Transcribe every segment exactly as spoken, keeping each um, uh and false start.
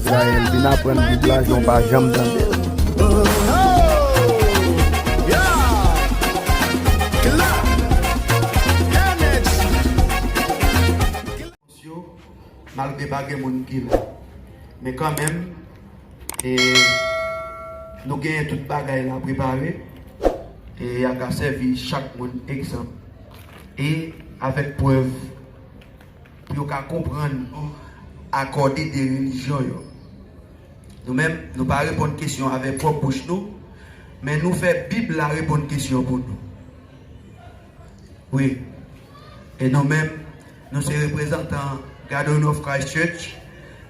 Izrayèl, vin aprann Bib la jan w pa janm tande l. Yo, malgre pa gen moun ki la. Men kanmenm, e, nou genyen tout bagay la prepare, e y a ka sèvi chak moun egzanp, e avèk prèv, pou yo ka konprann akò de de relijyon yo. Nou menm, nou pa reponn kesyon avèk pwòp bouch nou, men nou fè Bib la reponn kesyon pou nou. Wi. E nou menm, nou se reprezantan Gathering of Christ Church,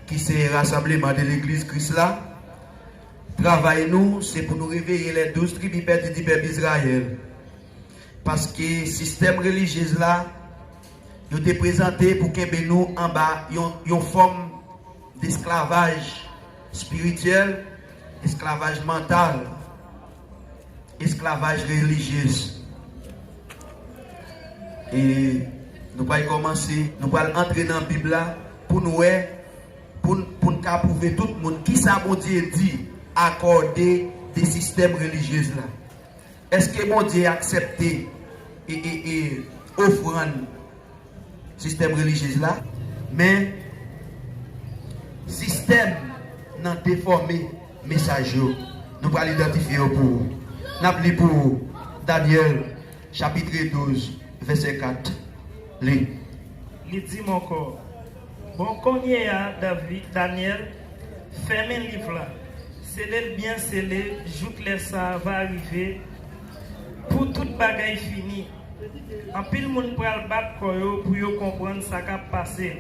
ki se rasanbleman de legliz Kris la. Travay nou, se pou nou reveye lè douz tribi pèdi di pèp Izrayèl. Paske sistèm relijyez la, yo te prezante pou kenbe nou anba yon, yon fòm desklavaj espirityèl, esklavaj mantal, esklavaj relijyez. E nou pral kòmanse, nou pral antre nan Bib la pou n wè, pou n, pou n ka pwouve tout moun kisa Bondye di akò de de sistèm relijyez la. Èske Bondye aksepte e, e, e ofrann sistèm relijyez la? Men, sistèm nan defòme mesaj yo. Nou pral idantifye yo pou ou. N ap li pou ou Danyèl, chapit douz, vèsè kat. Li. Li di m ankò, Bon, kounye a, Davi, Danyèl, fèmen liv la, sele l byen sele, jouk lè sa a va rive, pou tout bagay fini. Anpil moun pral bat kò yo pou yo konprann sa k ap pase.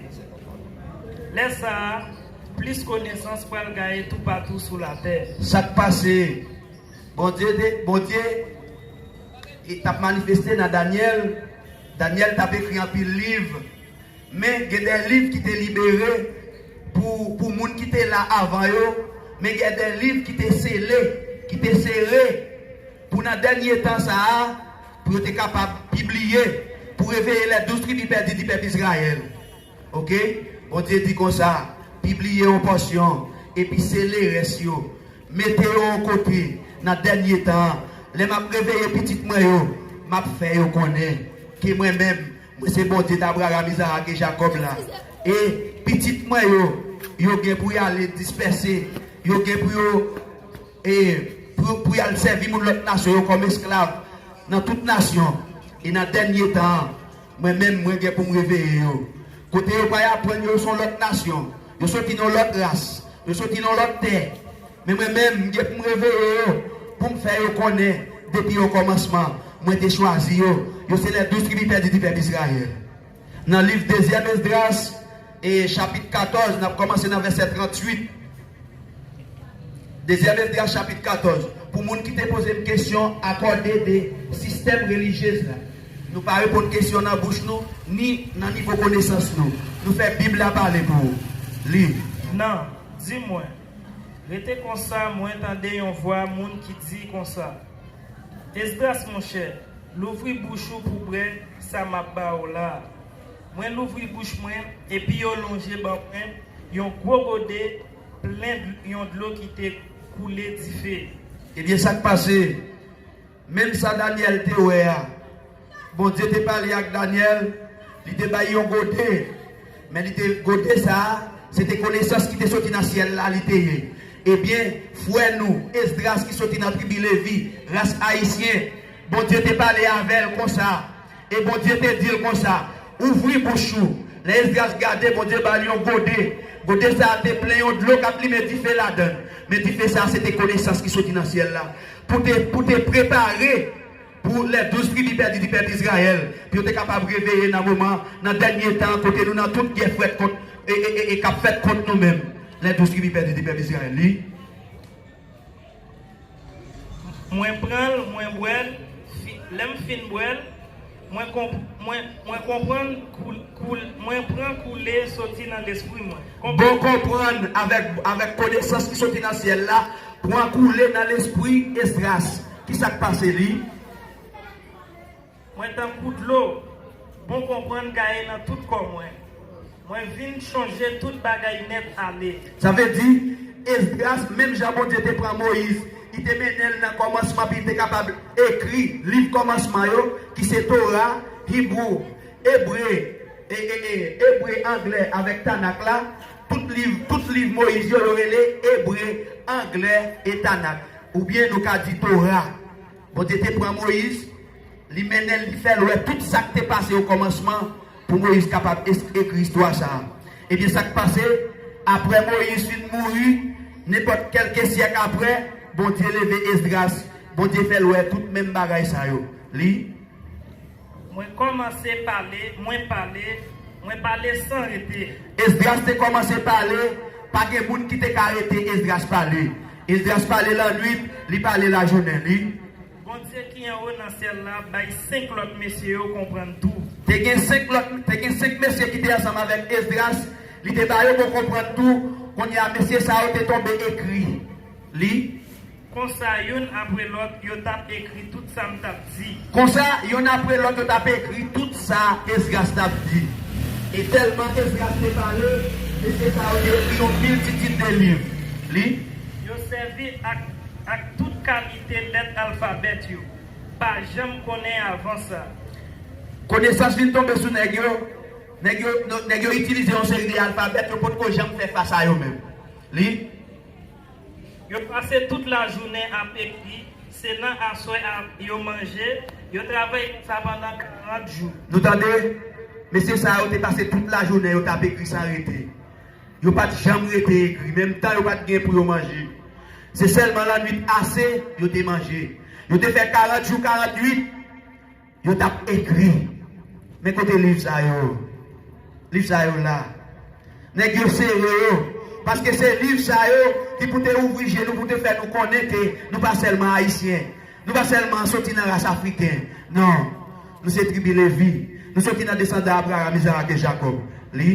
Lè sa a, plis konesans pral gaye toupatou sou latè. Sa k pase? Bondye te, Bondye, e, t ap manifeste nan Danyèl. Danyèl t ap ekri anpil liv. Men gen de liv ki te libere pou, pou moun ki te la avan yo. Men gen de liv ki te sele, ki te sere pou nan dènye tan sa a, pou yo te kapab pibliye, pou reveye lè douz tribi pèdi di pèp Izrayèl. Oke? Bondye di konsa, pibliye yon pòsyon, epi sele rès yo. Mete yo yon kote nan dènye tan an. Lè m ap reveye pitit mwen yo, m ap fè yo konnen ke mwen menm, mwen se Bondye Abraram, Izarak e Jakòb la. E pitit mwen yo, yo gen pou y ale dispèse, yo gen pou yo, e, pou, pou y al sèvi moun lòt nasyon yo kòm esklav nan tout nasyon. E nan dènye tan an, mwen menm, mwen gen pou m reveye yo. Kote yo pral aprann yo, yo se yon lòt nasyon. Yo soti nan yon lòt ras. Yo soti nan yon lòt tè. Men mwen menm, m gen pou m reveye yo, pou m fè yo konnen, depi okòmansman, mwen te chwazi yo. Yo se lè douz tribi pèdi di pèp Izrayèl. Nan liv Dezyèm Esdras, e chapit katòz, n ap kòmanse nan vèsè tranntuit. Dezyèm Esdras chapit katòz. Pou moun ki te poze m kesyon akò de de sistèm relijyez la, nou pa reponn kesyon nan bouch nou, ni nan nivo konesans nou. Nou fè Bib la pale pou ou. Li. Nan, di mwen, rete konsa, mwen tande yon vwa moun ki di konsa, Esdras, monchè, louvri bouch ou pou bwè sa m ap ba ou la a. Mwen louvri bouch mwen, epi yo lonje ban mwen yon gwo gode plen dl-, yon dlo ki te koule dife. Ebyen, sa k pase? Menm sa Danyèl te wè a, Bondye te pale ak Danyèl, li te bay yon gode, men li te, gode sa a, se te konesans ki te soti nan syèl la li te ye. Ebyen, frè nou, Esdras ki soti nan tribi Levi, ras ayisyen, Bondye te pale avè l konsa, e Bondye te di l konsa, ouvri bouch ou. Lè Esdras gade, Bondye ba l yon gode. Gode sa a te plen yon dlo k ap limen dife ladan l. Men dife sa a, se te konesans ki soti nan syèl la. Pou te, pou te prepare pou lè douz tribi pèdi di pèp Izrayèl, pou yo te kapab reveye nan moman, nan dènye tan, kote nou nan tout gè frèt kont, e, e, e, e k ap fèt kont nou menm. Lè douz tribi pèdi di pèp Izrayèl. Li. Mwen pran l, mwen bwè l, fi-, lè m fin bwè l, mwen konp-, mwen, mwen konprann koul-, koul-, mwen pran koule soti nan lespri mwen. Konprann. Bon konprann avèk, avèk konesans ki soti nan syèl la, pran koule nan lespri Esdras. Ki sa k pase li? Mwen tankou dlo, bon konprann gaye nan tout kò mwen. Mwen vin chonje tout bagay nèt ale. Sa vle di, Esdras, menm jan Bondye te pran Moyiz, li te mennen l nan kòmansman, pou li te kapab ekri liv kòmansman yo, ki se Tora, Hibrou, Ebre, e, e, e, Ebre, Anglè avèk Tanak la. Tout liv, tout liv Moyiz yo, yo rele Ebre, Anglè e Tanak. Oubyen nou ka di Tora. Bondye te pran Moyiz, li mennen l, li fè l wè tout sa k te pase okòmansman pou Moyiz kapab es- ekri istwa sa a. Ebyen, sa k pase, apre Moyiz fin mouri, nenpòt kèlke syèk apre, Bondye leve Esdras, Bondye fè l wè tout menm bagay sa yo. Li. Mwen kòmanse pale, mwen pale, mwen pale san rete. Esdras te kòmanse pale, pa gen moun ki te ka rete Esdras pale. Esdras pale lannwit, li pale lajounen. Li. Bondye ki anwo nan syèl la bay senk lòt mesye yo konprann tou. Te gen senk lòt, te gen senk mesye ki te ansanm avèk Esdras, li te ba yo bon konprann tou. Kounye a, mesye sa yo te tonbe ekri. Li. Konsa, youn apre lòt, yo t ap ekri tout sa m t ap di. Konsa, youn apre lòt, yo t ap ekri tout sa Esdras t ap di. E tèlman Esdras te pale, mesye sa yo te ekri yon miltitid de liv. Li. Yo sèvi ak, ak tout kalite lèt alfabèt yo pa janm konnen avan sa. Konesans vin tonbe sou nèg yo. Nèg yo, nèg yo itilize yon seri de alfabèt yo potko janm fè fas a yo menm. Li. Yo pase tout lajounen ap ekri, se nan aswè a yo manje, yo travay konsa pandan karant jou. Nou tande? Mesye sa yo te pase tout lajounen yo t ap ekri san rete. Yo pa t janm rete ekri, menm tan yo pa t gen pou yo manje. Se sèlman lannwit ase yo te manje. Yo te fè karant jou, karant nwit, yo t ap ekri. Men kote liv sa yo? Liv sa yo la. Nèg yo sere yo. Paske se liv sa yo ki pou te ouvri je nou, pou te fè nou konnen ke nou pa sèlman Ayisyen. Nou pa sèlman soti nan ras afriken. Non. Nou se tribi Levi. Nou soti nan desandan Abraram, Izarak e Jakòb. Li.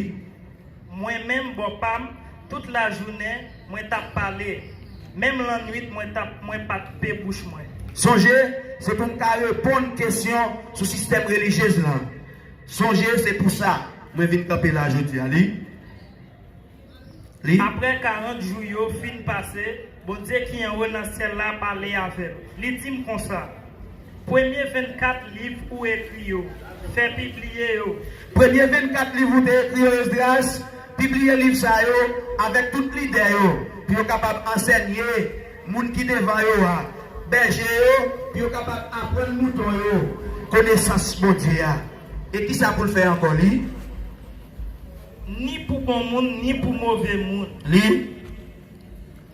Mwen menm, bò pa m, tout lajounen, mwen t ap pale. Menm lannwit, mwen t ap, mwen pa t pe bouch mwen. Sonje, se pou m ka reponn kesyon sou sistèm relijyez lan. Sonje, se pou sa mwen vin kanpe la jodi a. Li. Li. Apre karant jou yo fin pase, Bondye ki anwo nan syèl la pale avè m. Li di m konsa, premye vennkat liv ou ekri yo, fè pibliye yo. Premye vennkat liv ou te ekri yo, Esdras, pibliye liv sa yo avèk tout lidè yo, pou yo kapab ansènye moun ki devan yo a, bèje yo, pou yo kapab aprann mouton yo konesans Bondye a. E kisa pou l fè ankò? Li. Ni pou bon moun, ni pou move moun. Li.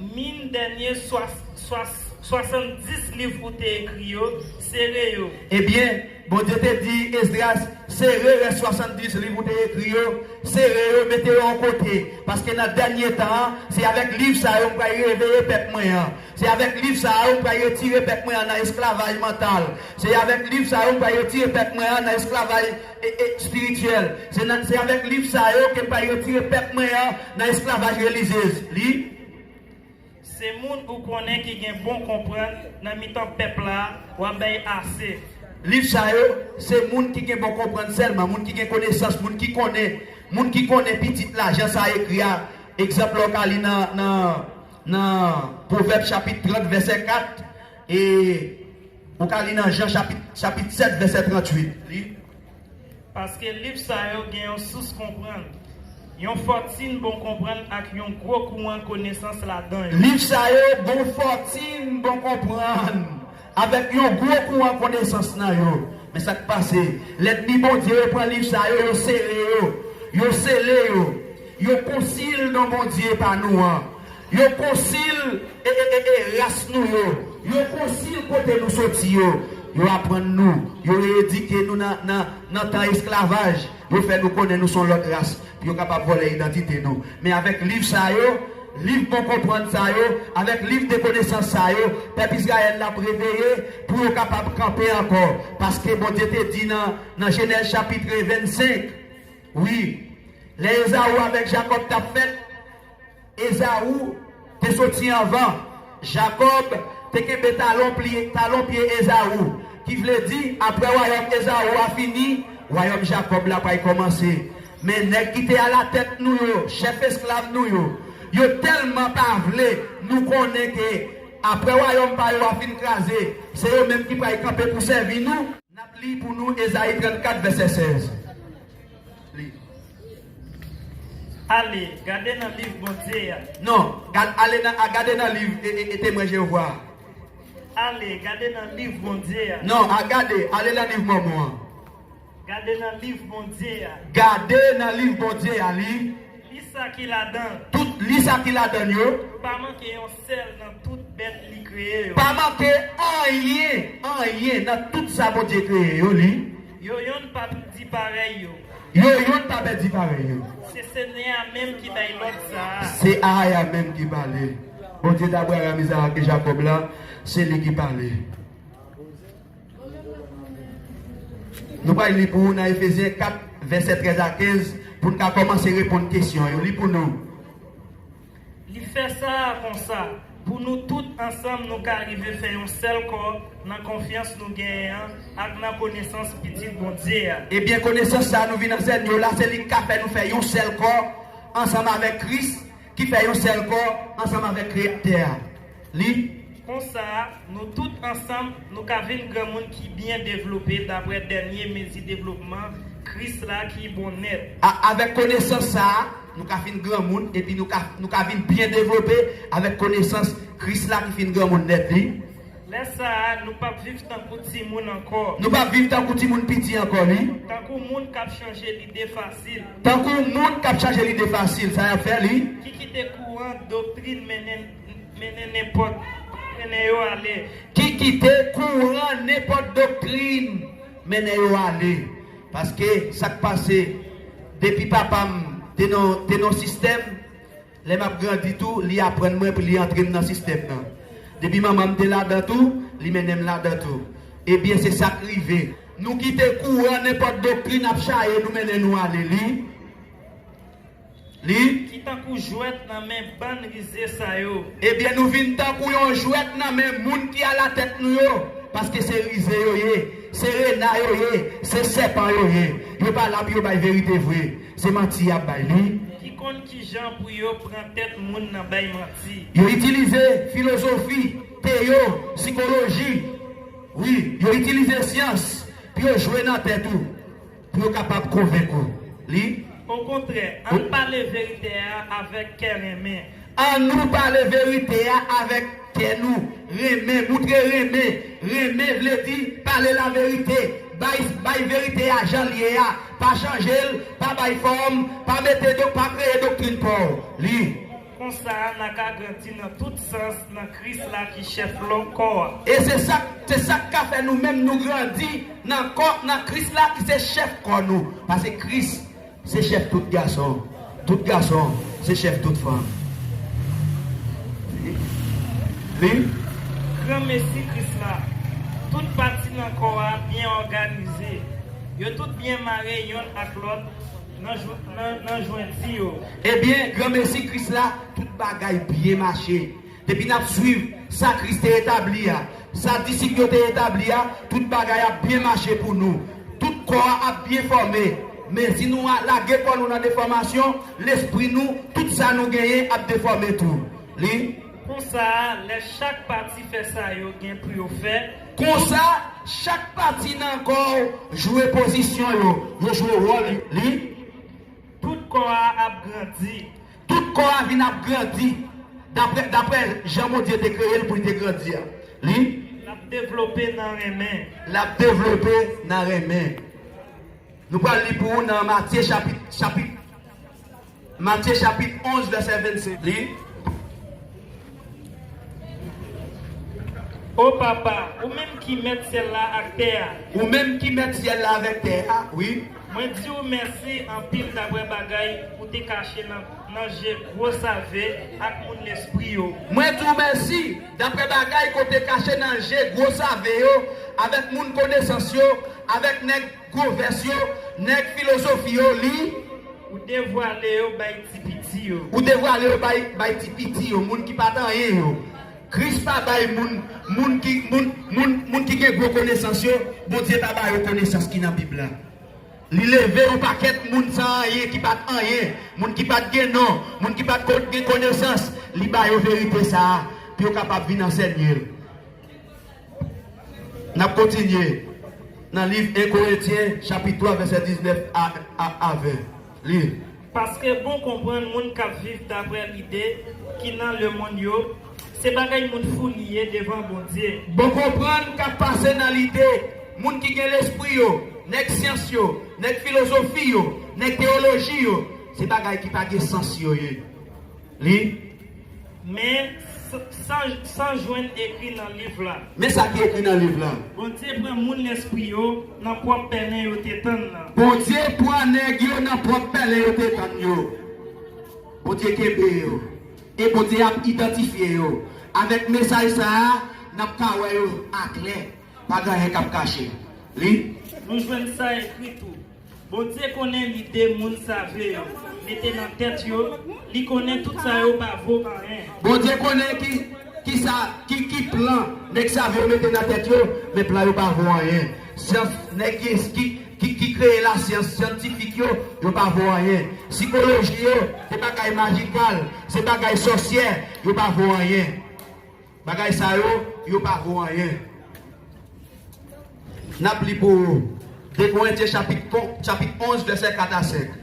Min dènye swa, swa, swasanndis liv ou te ekri yo, sere yo. Ebyen, Bondye te di Esdras, sere rès swasanndis liv ou te ekri yo, sere yo, mete yo yon kote. Paske nan dènye tan an, se avèk liv sa yo m pral reveye pèp mwen an. Se avèk liv sa yo m pral retire pèp mwen an nan esklavaj mantal. Se avèk liv sa yo m pral retire pèp mwen an nan esklavaj e, e, espirityèl. Se nan, se avèk liv sa yo ke m pral retire pèp mwen an nan esklavaj relijyez. Li. Se moun ou konnen ki gen bon konprann nan mitan pèp la, w ap bay ase. Liv sa yo, se moun ki gen bon konprann sèlman, moun ki gen konesans, moun ki konnen, moun ki konnen pitit la, jan sa ekri a. Egzanp, lè w ka li nan, nan, nan Pwovèb chapit trant, vèsè kat, e ou ka li nan Jan chapit, chapit sèt, vèsè tranntuit. Li. Paske liv sa yo gen yon sous konprann, yon fòtin bon konprann ak yon gwo kouran konesans ladan yo. Liv sa yo gen yon fòtin bon konprann avèk yon gwo kouran konesans nan yo. Men sa k pase, lènmi Bondye yo pran liv sa yo, yo sere yo, yo sele yo, yo konsi l non Bondye pa nou an. Yo konsi l e, e, e, e, ras nou yo. Yo konsi l kote nou soti yo. Yo aprann nou. Yo reyedike nou nan, nan, nan tan esklavaj. Yo fè nou konnen nou se yon lòt ras. Pou yo kapab vòlè idantite nou. Men avèk liv sa yo, liv bon konprann sa yo, avèk liv de konesans sa yo, pèp Izrayèl la ap reveye pou yo kapab kanpe ankò. Paske Bondye te di nan, nan Jenèz chapit vennsenk, wi, lè Ezaou avèk Jakòb t ap fèt, Ezaou te soti anvan. Jakòb te kenbe talon pye, talon pye Ezaou. Ki vle di, apre wayòm Ezaou a fini, wayòm Jakòb la pral kòmanse. Men nèg ki te alatèt nou yo, chèf esklav nou yo, yo tèlman pa vle nou konnen ke apre wayòm pa yo a fin kraze, se yo menm ki pral kanpe pou sèvi nou. N ap li pou nou Ezayi trannkat, vèsè sèz. Li. Ale, gade nan liv Bondye a. Non, gad, ale nan, a, gade nan liv e, e, e Temwen Jewova a. Ale, gade nan liv Bondye a. Non, a gade, ale nan liv Mòmon an. Gade nan liv Bondye a. Gade nan liv Bondye a, li. Li sa ki ladan. Tout, li sa ki ladan yo. Pa manke yon sèl nan tout bèt li kreye yo. Pa manke anyen, anyen nan tout sa Bondye kreye yo, li. Yo yonn pa pèdi parèy yo. Yo yonn pa pèdi parèy yo. Se Senyè a menm ki bay lòd sa a. Se Aya menm ki pale. Bondye d'Abraram, Izarak e Jakòb la, se li ki pale. Nou pral li pou ou nan Efezyen kat, vèsè trèz a kenz, pou n ka kòmanse reponn kesyon yo. Li pou nou. Li fè sa a konsa, pou nou tout ansanm nou ka rive fè yon sèl kò nan konfyans nou genyen an ak nan konesans Pitit Bondye a. Ebyen, konesans sa a nou vin ansèy yo la, se li k ka fè nou fè yon sèl kò ansanm avèk Kris, ki fè yon sèl kò ansanm avèk Kreyatè a. Li. Konsa, nou tout ansanm, nou ka vin granmoun ki byen devlope dapre dènye mezi devlopman Kris la ki bon nèt. A, avèk konesans sa a, nou ka vin granmoun, epi nou ka, nou ka vin byen devlope avèk konesans Kris la ki fin granmoun nèt li. Lè sa a, nou p ap viv tankou timoun ankò. Nou p ap viv tankou timoun piti ankò, li. Tankou moun k ap chanje lide fasil. Tankou moun k ap chanje lide fasil, sa y ap fè, li. Ki kite kouran doktrin mennen, mennen nenpòt, mennen yo ale. Ki kite kouran nenpòt doktrin mennen yo ale. Paske sa k pase, depi papa m te nan, te nan sistèm, lè m ap grandi tou, li aprann mwen pou li antre m nan sistèm nan. Depi manman m te ladan tou, li mennen m ladan tou. Ebyen, se sa k rive. Nou kite kouran nenpòt doktrin ap chaye nou, mennen nou ale, li. Li. Ki tankou jwèt nan men bann rize sa yo. Ebyen, nou vin tankou yon jwèt nan men moun ki alatèt nou yo. Paske se rize yo ye, se rena yo ye, se sèpan yo ye. Yo pa la pou yo bay verite vre. Se manti y ap bay, li. Ki konn kijan pou yo pran tèt moun nan bay manti. Yo itilize filozofi, teyo, sikoloji. Wi, yo itilize syans pou yo jwe nan tèt ou, pou yo kapab konvenk ou. Li. Okontrè, ann pale verite a avèk kè renmen. Ann nou pale verite a avèk kè nou renmen, moutre renmen. Renmen vle di pale laverite, bay, bay verite a jan l ye a, pa chanje l, pa bay fòm, pa mete do, pa kreye doktrin pa w. Li. Konsa, n a ka grandi nan tout sans nan Kris la ki chèf lòt kò a. E se sa, se sa k ka fè nou menm nou grandi nan kò, nan Kris la ki se chèf kò nou. Paske Kris se chèf tout gason, tout gason se chèf tout fanm. Li. Granmesi Kris la, tout pati nan kò a byen òganize. Yo tout byen mare yonn ak lòt nan jwen-, nan, nan jwenti yo. Ebyen, granmesi Kris la, tout bagay byen mache. Depi n ap swiv sa Kris te etabli a, sa disip yo te etabli a, tout bagay ap byen mache pou nou. Tout kò a ap byen fòme. Men si nou a lage kò nou nan defòmasyon, lespri nou, tout sa nou genyen ap defòme tou. Li. Konsa, lè chak pati fè sa yo gen pou yo fè. Konsa, chak pati nan kò w jwe pozisyon yo, yo jwe wòl li. Tout kò a ap grandi. Tout kò a vin ap grandi. Daprè, daprè jan Bondye te kreye l pou l te grandi a. Li. L ap devlope nan renmen. L ap devlope nan renmen. Nou pral li pou ou nan Matye chapit, chapit, Matye chapit onz, vèsè vennsenk. Li. O Papa, ou menm ki mèt syèl la ak tè a. Ou menm ki mèt syèl la avèk tè a, wi. Mwen di w mèsi anpil daprè bagay ou te kache nan, nan je gwo save ak moun lespri yo. Mwen di w mèsi daprè bagay ke w te kache nan je gwo save yo, avèk moun konesans yo, avèk nèg gwo vès yo, nèg filozofi yo, li. Ou devwale yo bay ti piti yo. Ou devwale yo bay, bay ti piti yo, moun ki pa t anyen yo. Kris pa bay moun, moun ki, moun, moun, moun ki gen gwo konesans yo, Bondye pa ba yo konesans ki nan Bib la. Li leve yon pakèt moun san anyen, ki pa t anyen, moun ki pa t gen non, moun ki pa t ko-, gen konesans, li ba yo verite sa a, pou yo kapab vin ansèye l. N ap kontinye nan liv en Korentyen, chapit twa, vèsè diznèf a, a, a ven. Li. Paske bon konprann moun k ap viv daprè lide ki nan lemonn yo, se bagay moun fou li ye devan Bondye. Bon konprann k ap pase nan lide moun ki gen lespri yo, nèg syans yo, nèg filozofi yo, nèg teyoloji yo, se bagay ki pa gen sans yo ye. Li. Men, s-, san, san jwenn ekri nan liv la. Men sa ki ekri nan liv la. Bondye pran moun lespri yo nan pwòp pèlen yo te tann nan. Bondye pran nèg yo nan pwòp pèlen yo te tann yo. Bondye kenbe yo. E Bondye ap idantifye yo. Avèk mesaj sa a, n ap ka wè yo aklè. Pa gen anyen k ap kache. Li. Nou jwenn sa ekri tou. Bondye konnen lide moun save yo mete nan tèt yo, li konnen tout sa yo pa vo anyen. Bondye konnen ki, ki sa, ki, ki plan nèg save yo mete nan tèt yo, men plan yo pa vo anyen. Syans, nèg ki, ki, ki, ki kreye lasyans, syantifik yo, yo pa vo anyen. Sikoloji yo, se bagay majikal, se bagay sòsyè, yo pa vo anyen. Bagay sa yo, yo pa vo anyen. N ap li pou ou. De Korentyen chapit kon-, chapit onz, vèsè kat a senk.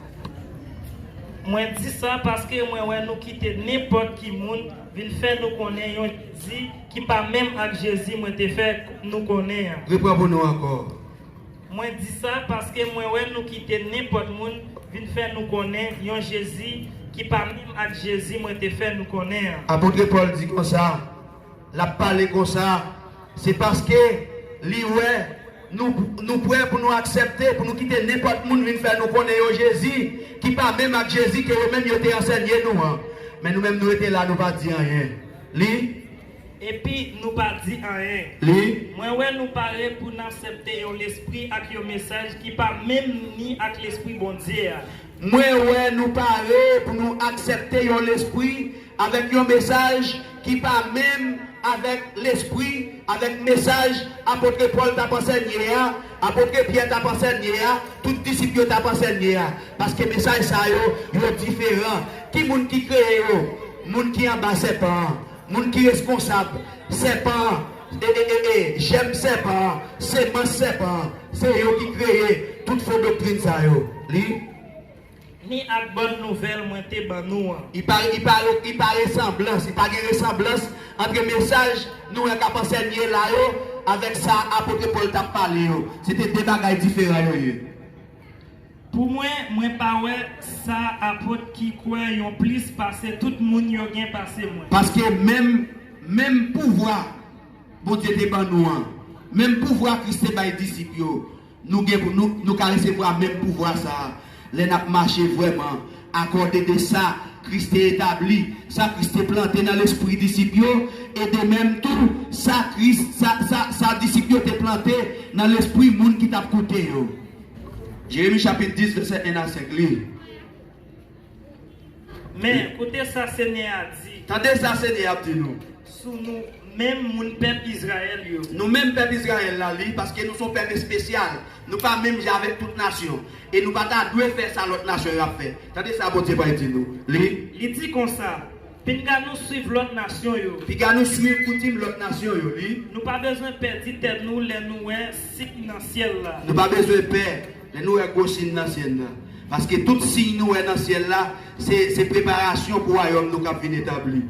Mwen di sa paske mwen wè nou kite nenpòt ki moun vin fè nou konnen yon Jezi ki pa menm ak Jezi mwen te fè nou konnen an. Repran pou nou ankò. Mwen di sa paske mwen wè nou kite nenpòt moun vin fè nou konnen yon Jezi ki pa menm ak Jezi mwen te fè nou konnen an. Apot Pòl di konsa, l ap pale konsa, se paske li wè nou, nou prè pou nou aksepte, pou nou kite nenpòt moun vin fè nou konnen yon Jezi ki pa menm ak Jezi ke yo menm yo te ansèye nou an. Men nou menm nou rete la, nou pa di anyen. Li. Epi nou pa di anyen. Li. Mwen wè nou pare pou n aksepte yon lespri ak yon mesaj ki pa menm ni ak Lespri Bondye a. Mwen wè nou pare pou nou aksepte yon lespri avèk yon mesaj ki pa menm avèk lespri, avèk mesaj apot Pòl t ap ansèye a, apot Pyè t ap ansèye a, tout disip yo t ap ansèye a. Paske mesaj sa yo, yo diferan. Ki moun ki kreye yo? Moun ki anba sèpan an. Moun ki reskonsab, sèpan an, e, e, e, e, jèm sèpan an, semans sèpan an, se yo ki kreye tout fo doktrin sa yo. Li. Ni ak bòn nouvèl mwen te ban nou an. Li pa, li pa, li pa resanblans, li pa gen resanblans ant mesaj nou wè k ap ansèye la yo avèk sa apot Pòl t ap pale yo. Se te de bagay diferan yo ye. Pou mwen, mwen pa wè sa apot ki kwè yon plis pase tout moun yo gen pase mwen. Paske menm, menm pouvwa Bondye te ban nou an, menm pouvwa Kris te bay disip yo, nou gen pou nou, nou ka resevwa menm pouvwa sa a. Lè n ap mache vrèman akòde de sa Kris te etabli, sa Kris te plante nan lespri disip yo, e de menm tou, sa Kris, sa, sa, sa disip yo te plante nan lespri moun ki t ap koute yo. Jeremi chapit dis, vèsè en a senk, li. Men, koute sa Senyè a di. Tande sa Senyè a ap di nou. Sou nou menm moun pèp Izrayèl yo. Nou menm pèp Izrayèl la, li, paske nou se yon pèp espesyal. Nou pa menm jan avèk tout nasyon. E nou pa ta dwe fè sa lòt nasyon yo ap fè. Tande sa Bondye pral di nou. Li. Li di konsa, Pinga nou swiv lòt nasyon yo. Piga nou swiv koutim lòt nasyon yo, li. Nou pa bezwen pè di tèt nou lè nou wè siy nan syèl la. Nou pa bezwen pè lè nou wè gwo siy nan syèl la. Paske tout siy nou wè nan syèl la, se, se preparasyon pou wayòm nou k ap vin etabli.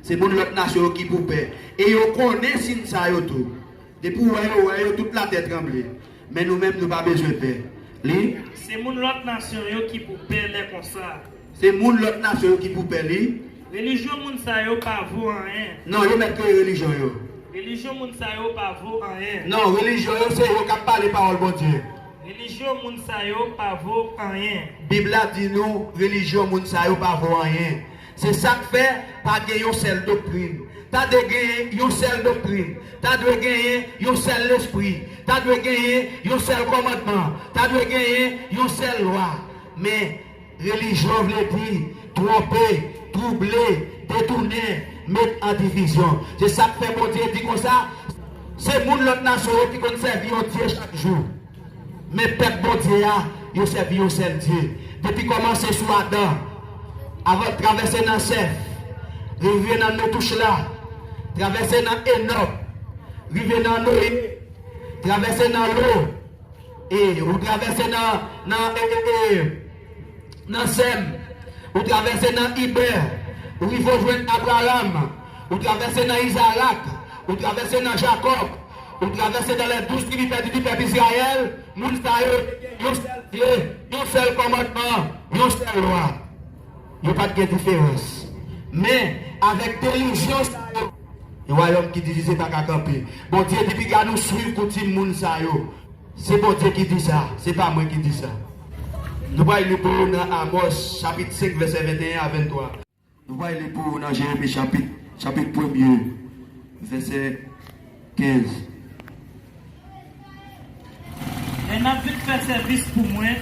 Se moun lòt nasyon yo ki pou pè. E yo konnen siy sa yo tou. Depi w wè yo, wè yo, tout latè tranble. Men nou menm, nou pa bezwen pè. Li. Se moun lòt nasyon yo ki pou pè lè konsa. Se moun lòt nasyon yo ki pou pè li. Relijyon moun sa yo pa vo anyen. Non, yo mèt kreye relijyon yo. Relijyon moun sa yo pa vo anyen. Non, relijyon yo se yo k ap pale pawòl Bondye. Relijyon moun sa yo pa vo anyen. Bib la di nou, relijyon moun sa yo pa vo anyen. Se sa k fè pa gen yon sèl doktrin. Ta dwe genyen yon sèl doktrin. Ta dwe genyen yon sèl lespri. Ta dwe genyen yon sèl kòmandman. Ta dwe genyen yon sèl lwa. Men, relijyon vle di twonpe, twouble, detounen, met an divizyon. Se sa k fè Bondye di konsa, se moun lòt nasyon yo ki konn sèvi yon dye chak jou. Men pèp Bondye a, Yo sèvi yon sèl Dye. Depi kòmanse sou Adan, avan l travèse nan Sèf, rive nan Metouchla, travèse nan Enòk, rive nan Noye, travèse nan Lo, e ou travèse nan, nan, e, e, e, nan Sèm, ou travèse nan Ibè, ou rive w jwenn Abraram, ou travèse nan Izarak, ou travèse nan Jakòb, ou travèse nan lè douz tribi pèdi di pèp Izrayèl, moun sa yo te gen yon sèl Dye, yon sèl kòmandman, yon sèl lwa. Yo pa t gen diferans. Men, avèk delizyon sa yo, yon wayòm ki divize pa ka kanpe. Bondye di piga nou swiv koutim moun sa yo. Se Bondye ki di sa, se pa mwen ki di sa. Nou pral li pou nou nan Amòs, chapit senk, vèsè venteyen a venntwa. Nou pral li pou nou nan Jeremi, chapit, chapit premye, vèsè kenz. Lè n ap vin fè sèvis pou mwen,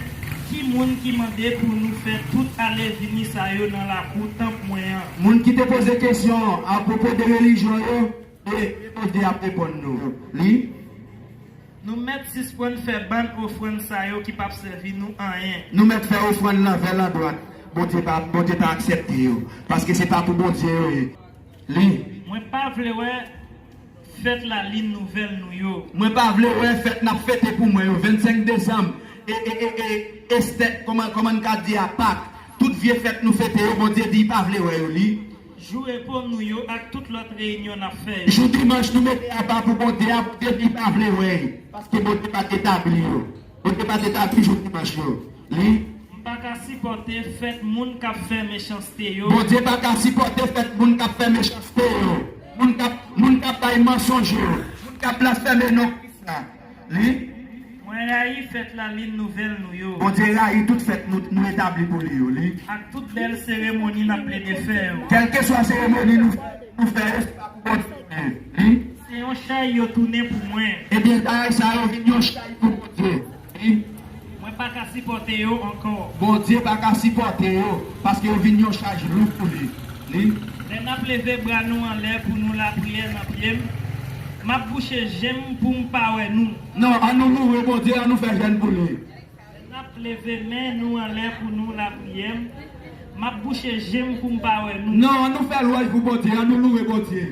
ki moun ki mande pou nou fè tout ale vini sa yo nan lakou tanp mwen an? Moun ki te poze kesyon apwopo de relijyon yo, e Bondye ap reponn nou. Li. Nou mèt sispann fè bann ofrann sa yo ki p ap sèvi nou anyen. Nou mèt fè ofrann lan vè lan dwat. Bondye pa, Bondye pa aksepte yo. Paske se pa pou Bondye yo ye. Li. Mwen pa vle wè fèt lalin nouvèl nou yo. Mwen pa vle wè fèt n ap fete pou mwen yo, vennsenk desanm, e, e, e, e, Estè, kòman, kòman n ka di a, Pak. Tout vye fèt nou fete yo, Bondye di li pa vle wè yo, li. Jou repo nou yo ak tout lòt reyinyon n ap fè yo. Jou dimanch nou mete apa pou Bondye a, Bondye di li pa vle wè yo, paske Bondye pa t etabli yo. Bondye pa t etabli jou dimanch yo. Li. M pa ka sipòte fèt moun k ap fè mechanste yo. Bondye pa ka sipòte fèt moun k ap fè mechanste yo. Moun k ap, moun k ap bay mansonj yo. Moun k ap blasfeme non Kris la. Li. Mwen rayi fèt lalin nouvèl nou yo. Bondye rayi tout fèt nou, nou etabli pou li yo. Li. Ak tout bèl seremoni n ap plede fè yo. Kèlkeswa seremoni nou, nou fè yo, se pa pou Bondye. Li. Se yon chay yo tounen pou mwen. Ebyen, bagay sa yo vin yon chay pou Bondye. Li. Mwen pa ka sipòte yo ankò. Bondye pa ka sipòte yo, paske yo vin yon chaj lou pou li. Li. Lè n ap leve bra nou anlè pou nou lapriyè nan pye m, m ap bouche je m pou m pa wè nou. Non, an nou louwe Bondye, an nou fè jèn pou li. Lè n ap leve men nou anlè pou nou lapriyè m, m ap bouche je m pou m pa wè nou. Non, an nou fè lwanj pou Bondye, an nou louwe Bondye.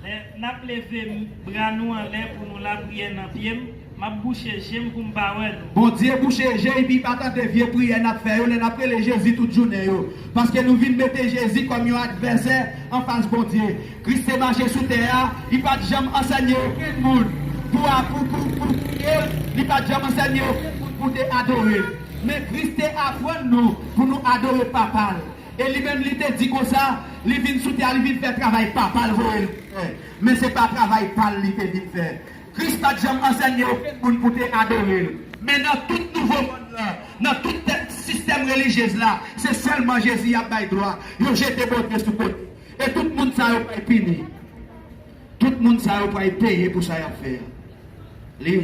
Lè n ap leve bra nou anlè pou nou lapriyè nan pye m, m ap bouche je m pou m pa wè nou. Bondye bouche je epi li pa tande vye priyè n ap fè yo lè n ap rele Jezi tout jounen yo. Paske nou vin mete Jezi kòm yon advèsè anfas Bondye. Kris te mache sou tè a, li pa t janm ansèye okenn moun pou, pou, pou, pou priye l, li pa t janm ansèye okenn moun pou te adore l. Men Kris te aprann nou pou nou adore Papa l. E li menm, li te di konsa, li vin sou tè a, li vin fè travay Papa l voye l fè. Men se pa travay pa l li te vin fè. Kris pa t janm ansèye okenn moun pou te adore l. Men nan tout nouvo mond lan, nan tout tèt sistèm relijyez la, se sèlman Jezi y ap bay glwa. Yo jete Bondye sou kote. E tout moun sa yo pral pini. Tout moun sa yo pral peye pou sa y ap fè a. Li.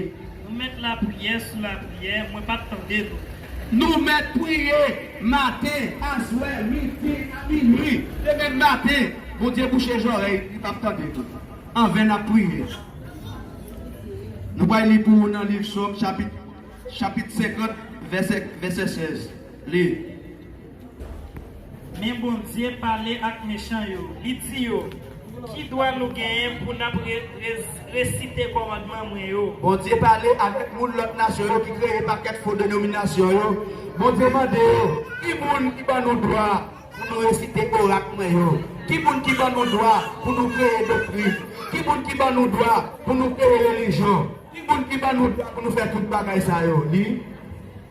Nou mèt lapriyè sou lapriyè, mwen p ap tande nou. Nou mèt priye maten, aswè, midi, a minwi, demen maten. Bondye bouche zòrèy, li p ap tande nou. Anven n ap priye. Nou pral li pou ou nan liv Sòm, chapit, chapit senkant, vèsè, vèsè sèz. Li. Men Bondye pale ak mechan yo, li di yo, ki dwa nou genyen pou n ap re, re, resite kòmandman mwen yo? Bondye pale avèk moun lòt nasyon yo ki kreye pakèt fo denominasyon yo. Bondye mande yo, ki moun ki ban nou dwa pou nou resite orak mwen yo? Ki moun ki ban nou dwa pou nou kreye doktrin? Ki moun ki ban nou dwa pou nou kreye relijyon? Ki moun ki ban nou dwa pou nou fè tout bagay sa yo? Li.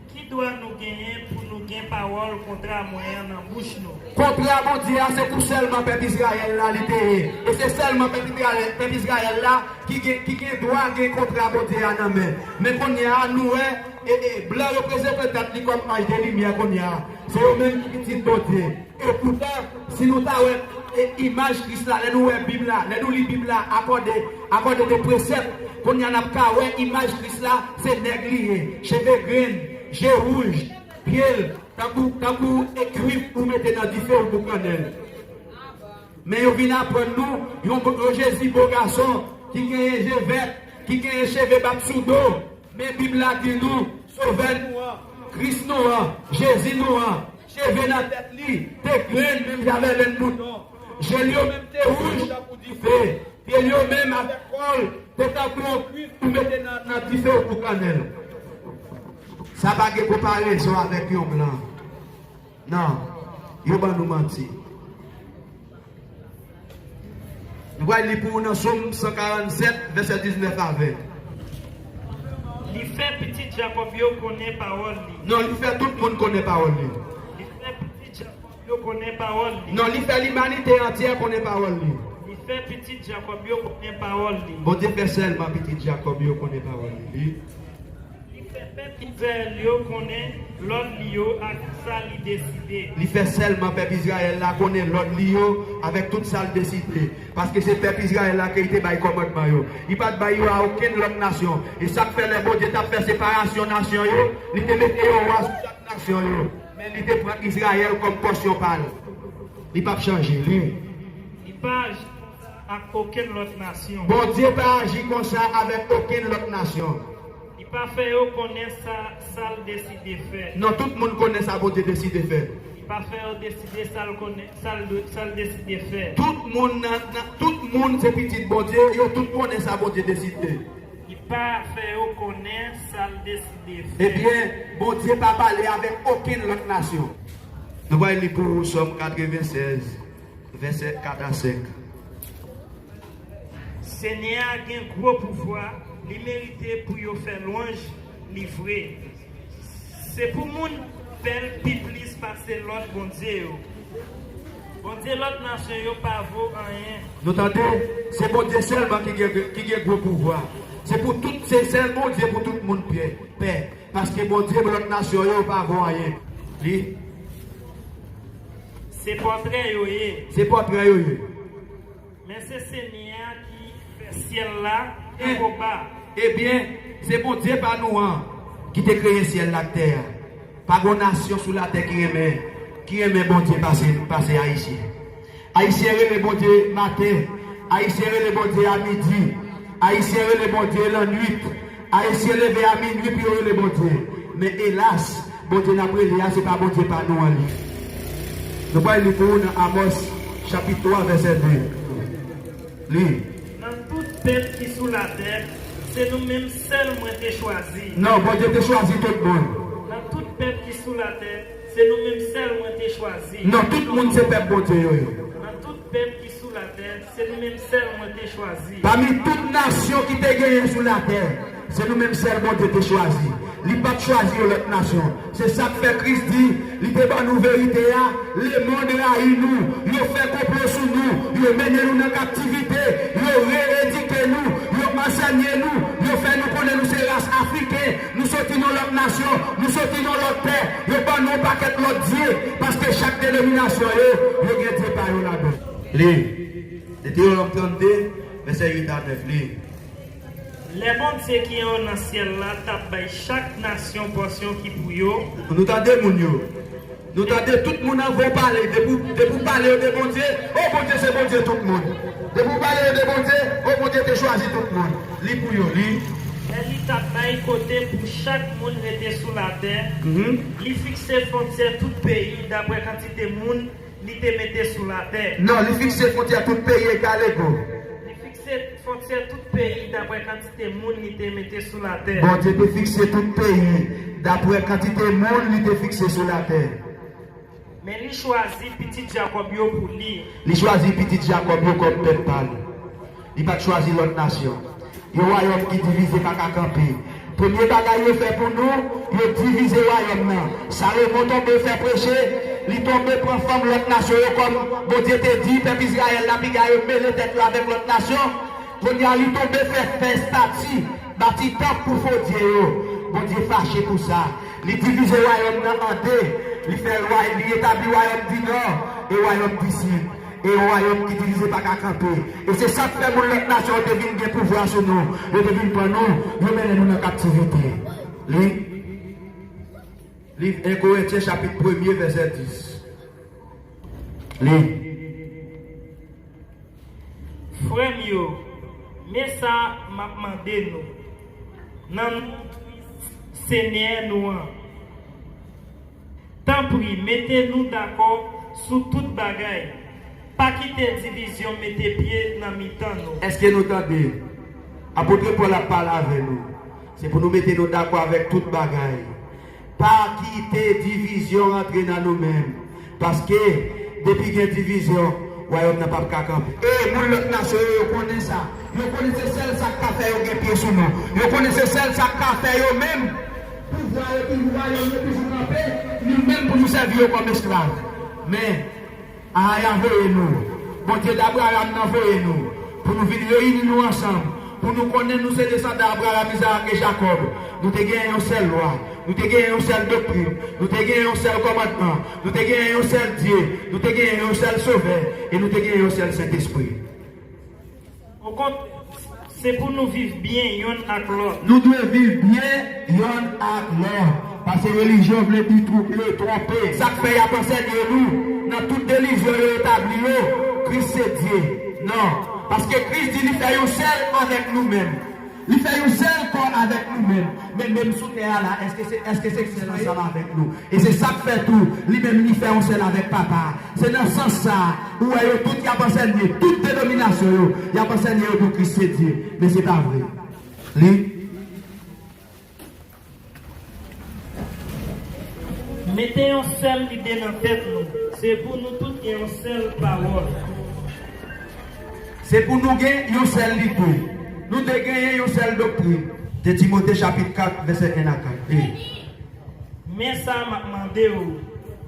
Ki dwa nou genyen pou nou gen pawòl kontra mwen an nan bouch nou? Kontra Bondye a, se pou sèlman pèp Izrayèl la li te ye. E se sèlman pèp Izrayèl, pèp Izrayèl la ki gen, ki gen dwa gen kontra Bondye a nan men. Men kounye a, nou wè, e, e, blan yo prezante tèt li kòm anj de limyè kounye a. Se yo menm ki pitit Bondye. Epoutan, si nou ta wè, e, imaj Kris la, lè nou wè Bib la, lè nou li Bib la, akòde, akòde de presèp, kounye a n ap ka wè imaj Kris la, se nèg li ye, cheve grenn, je wouj, pye l, tankou, tankou e kwif ou mete nan dife ou boukannen l. Men yo vin aprann nou, yon, yon Jezi bo gason, ki genyen je vèt, ki genyen cheve bat sou do. Men Bib la di nou, Sovè nou an, Kris nou an, Jezi nou an, cheve nan tèt li te grenn menm jan avèk lenn mouton. Je l yo menm te wouj tankou dife. Pye l yo menm avèk kò l te tankou yon kwif pou mete nan, nan dife ou pou kannèl. Sa pa gen konparezon avèk yon blan. Non, yo ban nou manti. Nou pral li pou ou nan Sòm san karannsèt, vèsè diznèf a ven. Li fè pitit Jakòb yo konnen pawòl li. Non, li fè tout moun konnen pawòl li. Li fè pitit Jakòb yo konnen pawòl li. Non, li fè limanite antyè konnen pawòl li. Li fè pitit Jakòb yo konnen pawòl li. Bondye fè sèlman pitit Jakòb yo konnen pawòl li. Li fè pèp Izrayèl yo konnen lòd li yo ak sa li deside. Li fè sèlman pèp Izrayèl la konnen lòd li yo avèk tout sa l deside. Paske se pèp Izrayèl la ke li te bay kòmandman yo. Li pa t bay yo a okenn lòt nasyon. E sa k fè lè Bondye t ap fè separasyon nasyon yo, li te mete yon wa sou chak nasyon yo. Men li te pran Izrayèl kòm pòsyon pa l. Li p ap chanje. Li. Li pa aji konsa ak okenn lòt nasyon. Bondye pa aji konsa avèk okenn lòt nasyon. Li pa fè yo konnen sa sa l deside fè. Non, tout moun konnen sa Bondye deside fè. Li pa fè yo deside sa l konnen, sa l dwe, sa l deside fè. Tout moun nan, nan, tout moun se pitit Bondye, yo tout konnen sa Bondye deside. Li pa fè yo konnen sa l deside fè. Ebyen, Bondye pa pale avèk okenn lòt nasyon. Nou pral li pou ou Sòm katrevennsèz, vèsè kat a senk. Senyè a gen gwo pouvwa, li merite pou yo fè lwanj li vre. Se pou moun pè l pi plis pase lòt bondye yo. Bondye lòt nasyon yo pa vo anyen. Nou tande, se Bondye sèlman ki gen, ki gen gwo pouvwa. Se pou tout, se sèl Bondye pou tout moun pè, pè. Paske Bondye lòt nasyon yo pa vo anyen. Li. Se pòtrè yo ye. Se pòtrè yo ye. Men se Senyè a ki fè syèl la e kwo ba. Ebyen, se Bondye pa nou an ki te kreye syèl la ak tè a. Pa gon nasyon sou latè ki renmen, ki renmen Bondye pase, pase Ayisyen. Ayisyen rele Bondye maten, Ayisyen rele Bondye a midi, Ayisyen rele Bondye lannwit, Ayisyen leve a minwi pou yo rele Bondye. Men elas, Bondye n ap rele a, se pa Bondye pa nou an li. Nou pral li pou ou nan Amòs, chapit twa, vèsè de. Li. Nan tout pèp ki sou latè, se nou menm sèl mwen te chwazi. Non, Bondye te chwazi tout moun. Nan tout pèp ki sou latè, se nou menm sèl mwen te chwazi. Non, tout moun se pèp Bondye yo ye. Nan tout pèp ki sou latè, se nou menm sèl mwen te chwazi. Pami tout nasyon ki te genyen sou latè, se nou menm sèl Bondye te chwazi. Li pa t chwazi yon lòt nasyon. Se sa k fè Kris di, li te ban nou verite a, lemonn rayi nou, yo fè konplo sou nou, yo mennen nou nan kaptivite, yo re-edike nou, yo ansèye nou, yo fè nou konnen nou se ras Afriken, nou soti nan lòt nasyon, nou soti nan lòt tè, yo ban nou yon pakèt lòt dye, paske chak denominasyon yo, yo gen dye pa yo ladan. Li. Detewonòm trannde, vèsè uit a nèf, li. Lè Bondye ki anwo nan syèl la t ap bay chak nasyon pòsyon ki pou yo. Nou tande moun yo. Nou tande tout moun anvan w pale. Depi w, depi w pale yo de Bondye, o Bondye se Bondye tout moun. Depi w pale yo de Bondye, o Bondye te chwazi tout moun. Li pou yo, li. Lè li t ap bay kote pou chak moun rete sou latè, li fikse fwontyè tout peyi dapre kantite moun li te mete sou latè. Non, li fikse fwontyè tout peyi egalego. Li fikse fwontyè tout peyi dapre kantite moun li te mete sou latè. Bondye te fikse tout peyi dapre kantite moun li te fikse sou latè. Men li chwazi pitit Jakòb yo pou li. Li chwazi pitit Jakòb yo kòm pèp pa li. Li pa t chwazi lòt nasyon. Yon wayòm ki divize pa ka kanpe. Premye bagay yo fè pou nou, yo divize wayòm nan. Salomon tonbe fè preche, li tonbe pran fanm lòt nasyon yo kòm Bondye te di pèp Izrayèl la, piga yo mele tèt yo avèk lòt nasyon. Kounye a, li tonbe fè, fè estati, bati tanp pou fo dye yo. Bondye fache pou sa. Li divize wayòm nan an de. Li fè, li etabli wayòm di nò e wayòm di sid. E yon wayòm ki divize pa ka kanpe. E se sa k fè moun lòt nasyon yo te vin gen pouvwa sou nou. Yo te vin pran nou, yo mennen nou nan kaptivite. Li. Liv en Korentyen chapit premye vèsè dis. Li. Frè m yo, men sa m ap mande nou, nan non Kris Senyè nou an, Tanpri, mete nou dakò sou tout bagay. Pa kite divizyon mete pye nan mitan nou. Èske nou tande? Apot Pòl ap pale avè nou. Se pou nou mete nou dakò avèk tout bagay. Pa kite divizyon rantre nan nou menm. Paske, depi gen divizyon, wayòm nan p ap ka kanpe. E moun lòt nasyon yo, yo konnen sa. Yo konnen se sèl sa k ka fè yo gen pye sou nou. Yo konnen se sèl sa k ka fè yo menm. Pouvwa yo toujou, wayòm yo toujou kanpe. Nou menm pou nou sèvi yo kòm esklav. Men, Aya voye nou. Bondye Dabrayam nan voye nou. Pou nou vin reyini nou ansanm. Pou nou konnen nou se desandan Abraram, Izarak e Jakòb. Nou te genyen yon sèl lwa. Nou te genyen yon sèl doktrin. Nou te genyen yon sèl kòmandman. Nou te genyen yon sèl Dye. Nou te genyen yon sèl Sovè. E nou te genyen yon sèl Sentespri. Okontrè, se pou nou viv byen yonn ak lòt. Nou dwe viv byen yonn ak lòt. Paske relijyon vle di twouble, twonpe. Sa k fè y ap ansèye nou nan tout delizyon yo etabli yo, Kris se Dye. Non. Paske Kris di li fè yon sèl avèk nou menm. Li fè yon sèl kò avèk nou menm. Men menm sou tè a la, èske se, èske se Kris ansanm avèk nou? E se sa k fè tou, li menm li fè yon sèl avèk Papa a. Se nan sans sa a, ou wè yo tout y ap ansèye, tout denominasyon yo, y ap ansèye yo pou Kris se Dye. Men se pa vre. Li. Mete yon sèl lide nan tèt nou. Se pou nou tout gen yon sèl pawòl. Se pou nou gen yon sèl lide. Nou te genyen yon sèl doktrin. De Timote chapit kat, vèsè en a kat. E. Men sa m ap mande w,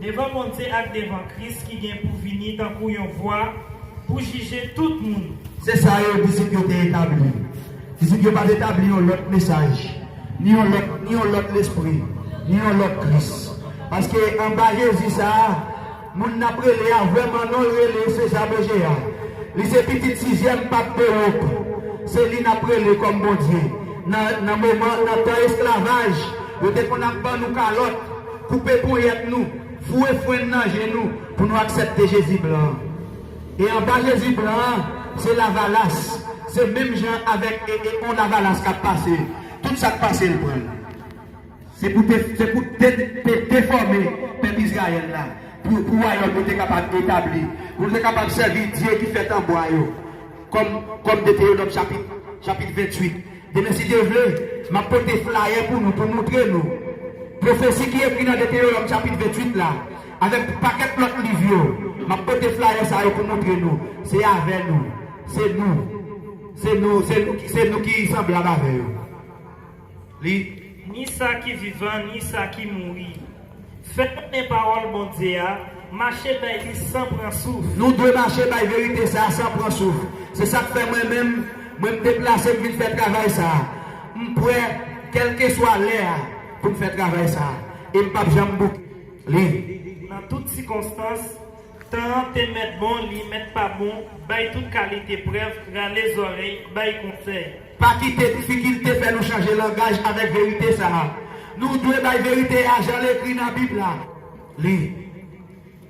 devan Bondye ak devan Kris ki gen pou vini tankou yon vwa, pou jije tout moun. Se sa yo disip yo te etabli. Disip yo pa t etabli yon lòt mesaj, ni yon lòt, ni yon lòt lespri, ni yon lòt Kris. Paske anba Jezi sa a, moun n ap rele a, vrèman non l rele Seza Boje a. Li se pitit sizyèm pap Ewòp. Se li n ap rele kòm Bondye. Nan, nan moman, nan tan esklavaj, yo te konn ap ban nou kalòt, koupe ponyèt nou, foure frenn nan je nou, pou nou aksepte Jezi blan an. E anba Jezi blan an, se lavalas. Se menm jan avèk e, e, on lavalas k ap pase. Tout sa k pase, l pran l. Se pou te, se pou te, te defòme pèp Izrayèl la, pou, pou wayòm yo te kapab etabli, pou yo te kapab sèvi dye ki fèt an bwa yo, kòm, kòm Detewonòm chapit, chapit venntuit. Demen, si Dye vle, m ap pote flayè pou nou, pou montre nou pwofesi ki ekri nan Detewonòm chapit venntuit la, avèk pakèt lòt liv yo. M ap pote flayè sa yo pou montre nou. Se avè nou. Se nou. Se nou, se nou ki, se nou ki sanblab avè yo. Li. Ni sa ki vivan, ni sa ki mouri. Fè konnen pawòl Bondye a, mache bay li san pran souf. Nou dwe mache bay verite sa a san pran souf. Se sa k fè mwen menm, mwen m deplase m vin fè travay sa a. M prè, kèlkeswa lè a, pou m fè travay sa a. E m p ap janm bouke. Li. Nan tout sikonstans, tan an te mèt bon, li mèt pa bon, bay tout kalite prèv, rale zòrèy, bay konsèy. Pa kite difikilte fè nou chanje langaj avèk verite sa a. Nou dwe bay verite a jan l ekri nan Bib la. Li.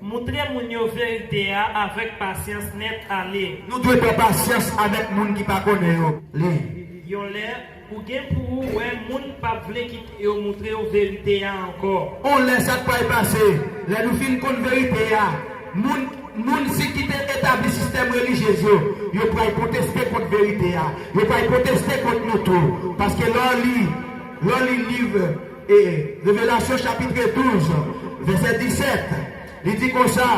Moutre moun yo verite a avèk pasyans nèt ale. Nou dwe pran pasyans avèk moun ki pa konnen yo. Li. Yon lè, ou gen pou ou wè moun p ap vle kite yo moutre w verite a ankò. On lè sa k pral pase, lè nou fin konn verite a, moun, moun si ki te etabli sistèm relijyez yo, yo pral pwoteste kont verite a. Yo pral pwoteste kont nou tou. Paske lè w li, lè w li liv, e, Revelasyon chapit douz, vèsè disèt, li di konsa,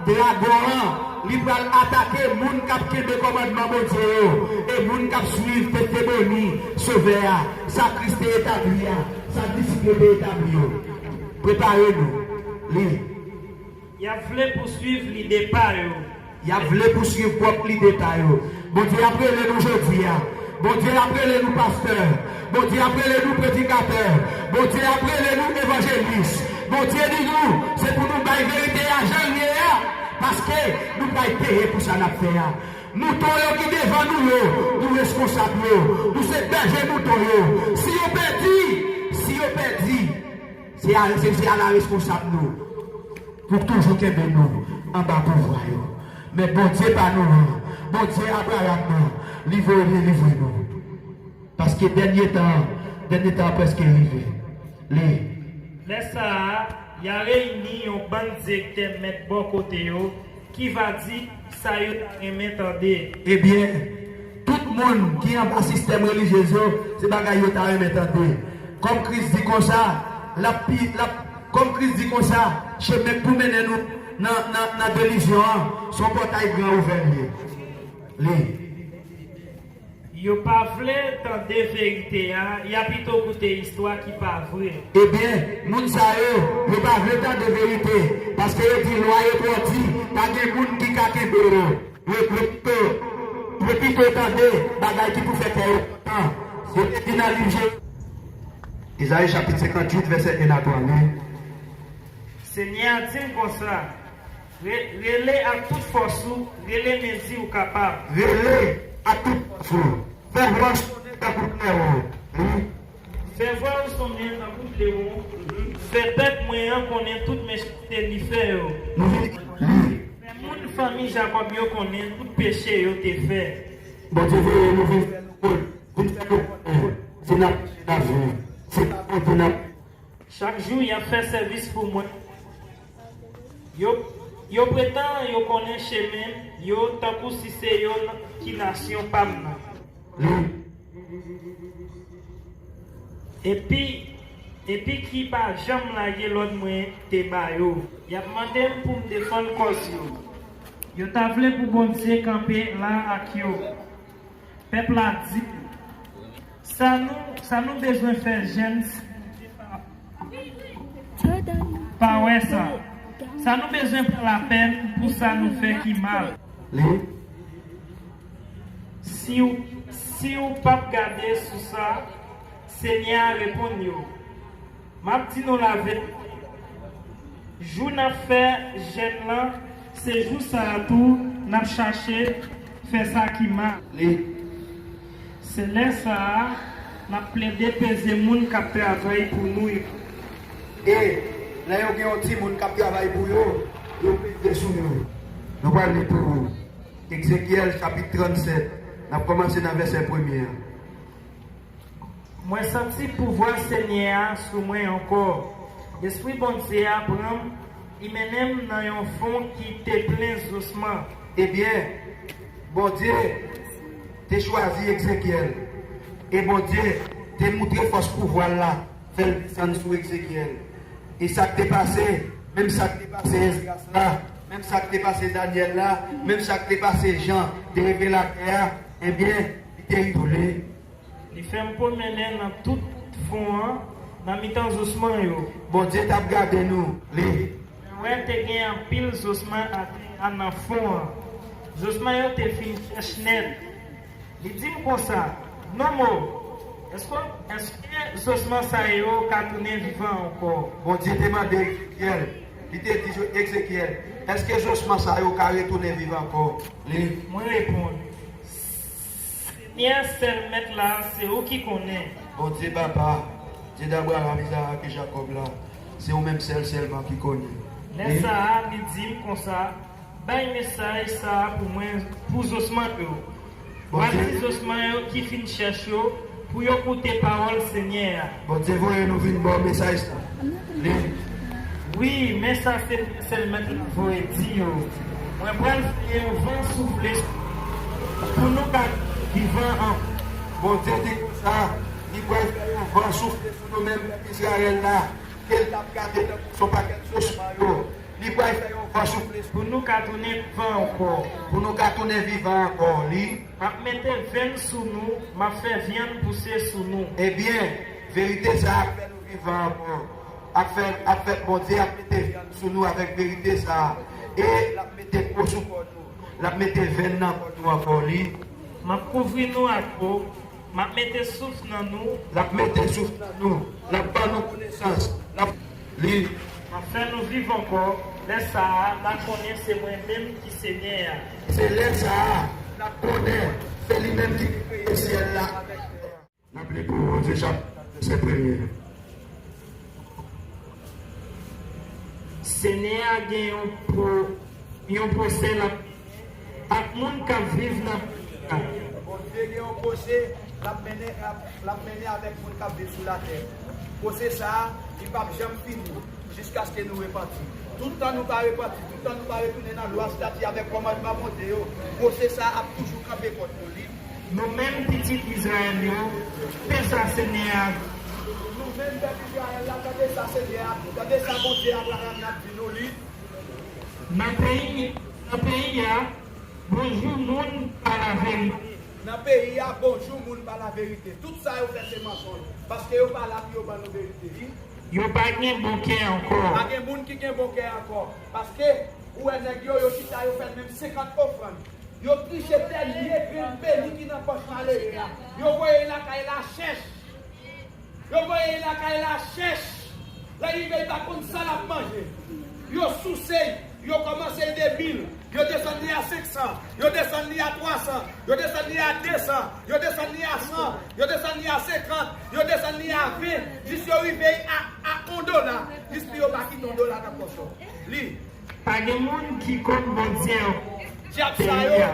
dragon an, li pral atake moun k ap kenbe kòmandman Bondye yo, e moun k ap swiv testimoni Sovè a, sa Kris te etabli a, sa disip yo te etabli yo. Prepare nou. Li. Y ap vle pouswiv lide pa yo. Y ap vle pouswiv pwòp lide pa yo. Bondye ap rele nou jodi a. Bondye ap rele nou pastè. Bondye ap rele nou predikatè. Bondye ap rele nou evanjelis. Bondye di nou, se pou nou bay verite a jan l ye a. Paske nou pral peye pou sa n ap fè a. Mouton yo ki devan nou yo, nou reskonsab yo. Nou se bèje mouton yo. Si yo pèdi, si yo pèdi, se a, se, se a la reskonsab nou. Pou toujou kenbe nou anba pouvwa yo. Men Bondye pa nou an, Bondye Abrayam nan, li voye delivre nou. Paske dènye tan an, dènye tan an prèske rive. Li. Lè sa a, Y a reyini yon bann direktè mèt bò kote yo ki va di sa yo ta renmen tande. Ebyen, tout moun ki anba sistèm relijyez yo, se bagay yo ta renmen tande. Kòm Kris di konsa, l ap pi, l ap, kòm Kris di konsa, chemen k pou mennen nou nan, nan, nan delizyon an, se yon pòtay gran ouvè l ye. Li. Yo pa vle tande verite a, y a pito koute istwa ki pa vre. Ebyen, moun sa yo, yo pa vle tande verite, paske yo di lwa yo twò di, pa gen moun ki ka kenbe yo. Yo, yo pito, yo pito tande bagay ki pou fè kè yo kontan. Yo te di nan liv Je-, Izayi chapit senkantuit, vèsè en a twa, li. Senyè a di m konsa, re-, rele ak tout fòs ou, rele mezi ou kapab. Rele ak tout fòs ou. Fè vwa w sonnen tankou klewon. Wi. Fè vwa w sonnen tankou klewon. Fè pèp mwen an konnen tout mechanste li fè yo. Nou vin li. Fè moun fanmi Jakòb yo konnen tout peche yo te fè. Bondye voye nou vin fè nou konnen, vin fè nou konnen. Si n ap peche, n ap viv. Si n ap Bondye, n ap Chak jou y ap fè sèvis pou mwen. Yo, yo pretann yo konnen chemen yo tankou si se yo n-, ki nasyon pa m nan. Epi, epi ki pa janm lage lòd mwen te ba yo. Y ap mande m pou m defann kòz yo. Yo ta vle pou Bondye kanpe la ak yo. Pèp la di, sa nou, sa nou bezwen fè jèn si Bondye pa, pa wè sa? Sa nou bezwen pran lapèn pou sa nou fè ki mal? Li. Si w, si w p ap gade sou sa, Senyè a reponn yo. M ap di nou laverite, jou n ap fè jèn lan, se jou sa a tou n ap chache fè sa ki mal. Li. Se lè sa a, n ap plede peze moun k ap travay pou nou yo. E lè yo gen yon timoun k ap travay pou yo, yo peze sou yo. Nou pral li pou ou. Ezekyèl chapit trannsèt, n ap kòmanse nan vèsè premye a. Mwen santi pouvwa Senyè a sou mwen ankò. Lespri Bondye a pran m, li mennen m nan yon fon ki te plen zosman. Ebyen, Bondye te chwazi Ezekyèl. E Bondye te moutre fòs pouvwa l la, fè l desann sou Ezekyèl. E sa k te pase, menm sa k te pase Esdras la, menm sa k te pase Danyèl la, menm sa k te pase Jan, de revelatè a, ebyen, li te ritounen. Li fè m pwomennen nan tout fon an, nan mitan zosman yo. Bondye t ap gade nou. Li. Mwen wè te gen anpil zosman atè a nan fon an. Zosman yo te fin chèch nèt. Li di m konsa, Nonm o, èske, èske zosman sa yo ka tounen vivan ankò? Bondye te mande Ezekyèl, li te di Ezekyèl, èske zosman sa yo ka retounen vivan ankò? Li. Mwen reponn, Senyè, sèl Mèt la, se ou ki konnen. Bondye Papa, Dye d Abraram, Izarak e Jakòb la, se ou menm sèl sèlman ki konnen. Lè sa a, li di m konsa, bay mesaj sa a pou mwen, pou zosman yo. Bondye. Pral di zosman yo ki fin chèch yo, pou yo koute pawòl Senyè a. Bondye voye nou vin ba w mesaj sa. Li. Wi, men sa se sèl Mèt la voye di yo. Mwen pral fè yon van soufle sou nou pou nou ka vivan ankò. Bondye di konsa, li pral fè yon van soufle sou nou menm pèp Izrayèl la, ke l t ap gade tankou se yon pakèt zosman yo. Li pral fè yon van soufle sou nou. Pou nou ka tounen vivan ankò. Pou nou ka tounen vivan ankò. Li. M ap mete venn sou nou, m ap fè vyann pouse sou nou. Ebyen, verite sa a ap fè nou vivan ankò. Ap fè, ap fè Bondye ap mete vyann sou nou avèk verite sa a. E l ap mete po sou kò nou. L ap mete venn nan kò nou ankò. Li. M ap kouvri nou ak po. M ap mete souf nan nou. L ap mete souf nan nou. L ap ban nou konesans. L ap li. M ap fè nou viv ankò. Lè sa a, n a konnen se mwen menm ki Senyè a. Se lè sa a, n ap konnen se li menm ki te kreye syèl la avèk tè a. N ap li pou Bondye chapit kat, vèsè premye. Senyè a gen yon pwo-, yon pwosè l ap ak moun k ap viv nan peyi a. Bondye gen yon pwosè l ap mennen, l ap, l ap mennen avèk moun k ap viv sou latè. Pwosè sa a, Li p ap janm fini jiskaske nou repanti. Tout tan nou pa repanti, tout tan nou pa retounen nan lwa, estati avèk kòmandman Bondye yo, pwosè sa a ap toujou kanpe kont nou. Li Nou menm pitit Izrayèl yo, tande sa Senyè a. Nou menm pèp Izrayèl la, tande sa Senyè a, tande sa Bondye Abraram nan di nou. Li Nan peyi, nan peyi a, bonjou moun pa laverite. Nan peyi a, bonjou moun pa laverite. Tout sa yo fè se mansonj. Paske yo pa la pou yo ban nou verite. Li Yo pa gen bon kè ankò. Pa gen moun ki gen bon kè ankò. Paske, ou wè nèg yo, yo chita, yo fè menm senkant ofrann. Yo triche dènye grenn peni ki nan pòch malere a. Yo voye l lakay la chèch. Yo voye l lakay la chèch. Lè rive, li pa konn sa l ap manje. Yo souse l. Yo kòmanse de mil. Yo desann li a senk san. Yo desann li a twa san. Yo desann li a de san. Yo desann li a san. Yo desann li a senkant. Yo desann li a ven. Jis yo rive a, a yon dola. Jis pou yo pa kite yon dola nan pòch ou. Li Pa gen moun ki konn Bondye. Dyab sa yo,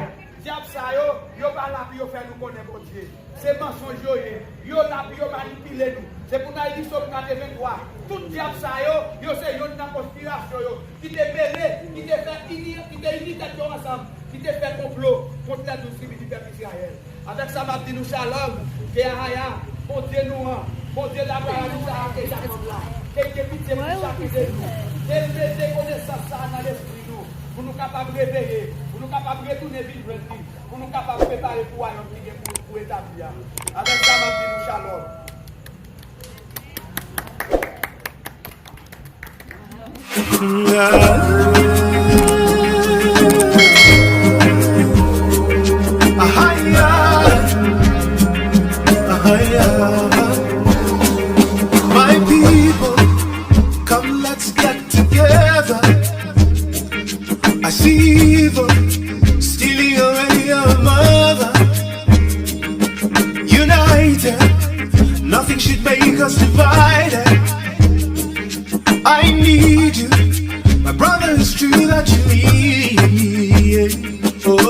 dyab sa yo, yo pa la pou yo fè nou konnen Bondye. Se mansonj yo ye. Yo la pou yo manipile nou. Se pou n al li Sòm katrevenntwa. Tout dyab sa yo, yo se youn nan konspirasyon yo ki te mele, ki te fè ini, ki te ini tèt yo ansanm, ki te fè konplo kont lè douz tribi di pèp Izrayèl. Avèk sa, m ap di nou shalom, ke Yahaya, Bondye nou an, Bondye Abraram, Izarak e Jakòb la, ke l gen pitye pou chak de nou, ke l mete konesans sa a nan lespri nou, pou nou kapab reveye, pou nou kapab retounen vin jwenn li, pou nou kapab prepare pou wayòm ki gen pou, pou etabli a. Avèk sa, m ap di nou shalom. My people, come, let's get together. I see evil stealing away your mother. United, nothing should make us divided. I need you, my brother, it's true that you need.